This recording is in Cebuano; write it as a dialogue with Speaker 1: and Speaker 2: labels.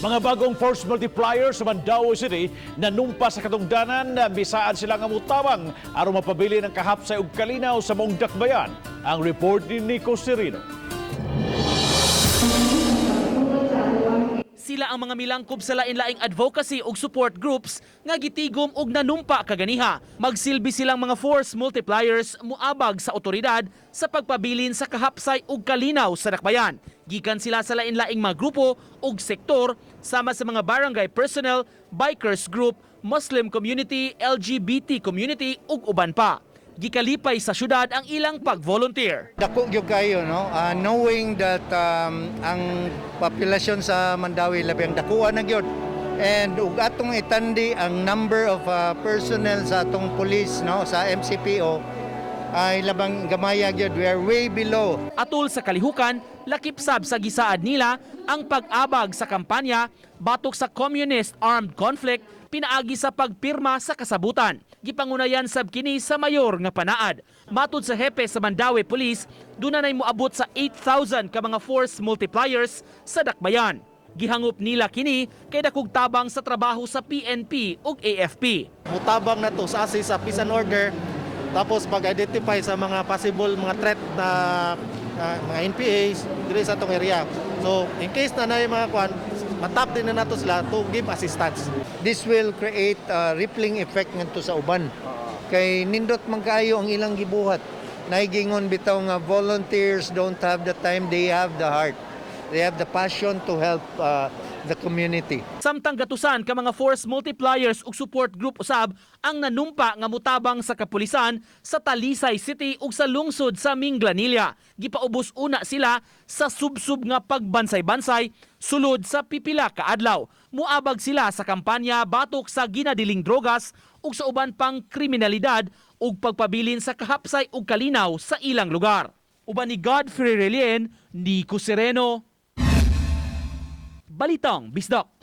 Speaker 1: Mga bagong force multiplier sa Mandaue City nanumpa sa katungdanan na misaad sila nga mutabang aron mapabilin ang kahapsay ug kalinaw sa maong dakbayan. Ang report ni Nico Serino.
Speaker 2: Sila ang mga milangkob sa lain-laing advocacy ug support groups nga gitigom og nanumpa kaganiha. Magsilbi silang mga force multipliers, muabag sa otoridad sa pagpabilin sa kahapsay ug kalinaw sa dakbayan. Gikan sila sa lain-laing mga grupo ug sektor sama sa mga barangay personnel, bikers group, Muslim community, LGBT community ug uban pa. Gikalipay sa syudad ang ilang pag-volunteer.
Speaker 3: Dako gyud kayo, no, knowing that ang populasyon sa Mandaue labi ang dakuha na gyud and ug atong itandi ang number of personnel sa atong police, no, sa MCPO ay labang gamaya gyud. We are way below.
Speaker 2: Atul sa kalihukan, lakip sab sa gisaad nila ang pag-abag sa kampanya batok sa communist armed conflict pinaagi sa pagpirma sa kasabutan. Gipangunayan sab kini sa mayor nga panaad. Matud sa hepe sa Mandaue Police, duna nay moabot sa 8,000 ka mga force multipliers sa dakbayan. Gihangop nila kini kay dakog tabang sa trabaho sa PNP ug AFP.
Speaker 4: Mutabang na to sa assist sa peace and order, tapos pag-identify sa mga possible mga threat na mga NPAs diri sa atong area. So in case na naay mga kwan, matap din na nato sila to give assistance.
Speaker 3: This will create a rippling effect ngadto sa uban. Kay nindot man kaayo ang ilang gibuhat. Naigingon bitaw nga volunteers don't have the time, they have the heart. They have the passion to help the community.
Speaker 2: Samtang gatusan ka mga force multipliers ug support group usab ang nanumpa nga mutabang sa kapulisan sa Talisay City ug sa lungsod sa Minglanilla. Gipaubos una sila sa subsub nga pagbansay-bansay sulod sa pipila ka adlaw. Muabag sila sa kampanya batok sa ginadiling drogas ug sa uban pang kriminalidad ug pagpabilin sa kahapsay ug kalinaw sa ilang lugar. Uban ni Godfrey Relien, Nico Sereno. Balitang Bisdak.